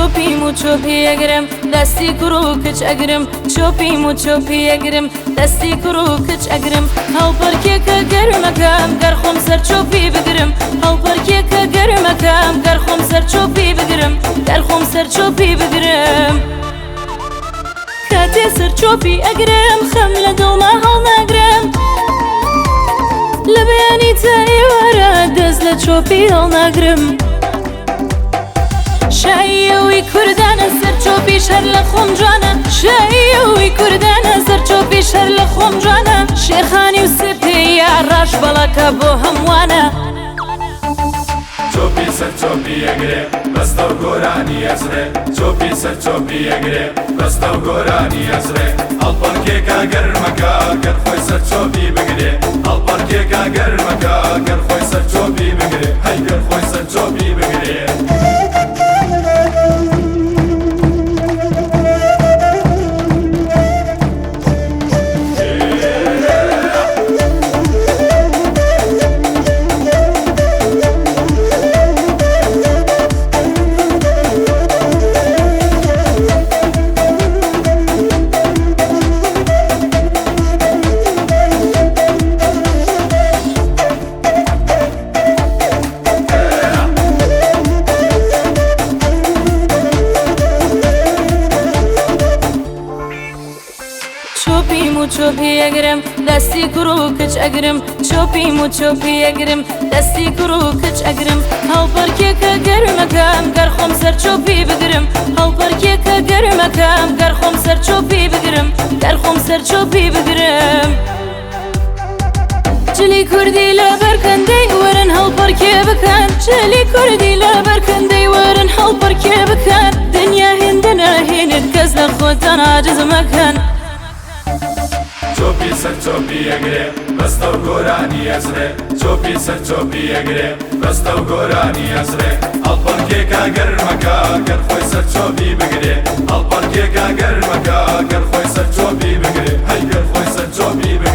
چۆپیم و چۆپی ئەگرم دەستی کوڕ و کچ ئەگرم، چۆپیم و چۆپی ئەگرم دەستی کوڕ و کچ ئەگرم. هەڵپەرکێکە گەرمەکەم گەر خۆم سەر چۆپی بگرم، هەڵپەرکێکە گەرمەکەم گەر خۆم سەر چۆپی بگرم، گەر خۆم سەر چۆپی بگرم. کاتێ سەر چۆپی ئەگرم خەم لە دڵما هەڵناگرم، لە بەیانی تا ئێوارە دەست لە چۆپی هەڵناگرم. شایەوەی کوردانە سەر چۆپی شەر لە خۆم جوانە، شایەوەی کوردانە سەر چۆپی شەر لە خۆم جوانە. شێخانی و سپێیا ڕاش بەڵاکە بۆ هەمووانە. چۆپی سەر چۆپی ئەگرێ بەستە و گۆرانی ئەچڕێ، چۆپی سەر چۆپی ئەگرێ بەستە و گۆرانی ئەچڕێ. هەڵپەڕکێکا گەرمەکە گەر خۆی سەر چۆپی بگرێ، هەڵپەڕکێکا گەرمەکە گەر خۆی سەر چۆپی بگرێ، هەی گەر خۆی سەر چۆپی بگرێ. چۆپیم و چۆپی ئەگرم دەستی کوڕ و کچ ئەگرم، چۆپیم و چۆپی ئەگرم دەستی کوڕ و کچ ئەگرم. هەڵپەرکێکە گەرمەکەم گەر خۆم سەر چۆپی بگرم، هەڵپەرکێکە گەرمەکەم گەر خۆم سەر چۆپی بگرم، گەر خۆم سەر چۆپی بگرم. جلی کوردی لەبەرکەندەی وەرن هەڵپەرکێ بکەن، جلی کوردی لەبەرکەندەی وەرن هەڵپەرکێ بکەن. دنیا هێندە ناهێنێت کەس لە خۆتان عاجز مەکەن. چۆپی سەر چۆپی ئەگرێ بەستە و گۆرانی ئەچڕێ، چۆپی سەر چۆپی ئەگرێ بەستە و گۆرانی ئەچڕێ. هەڵپەڕکێکا گەرمەکە گەر خۆی سەر چۆپی بگرێ، هەڵپەڕکێکا گەرمەکە گەر خۆی سەر چۆپی بگرێ، هەی گەر خۆی سەر چۆپی بگرێ.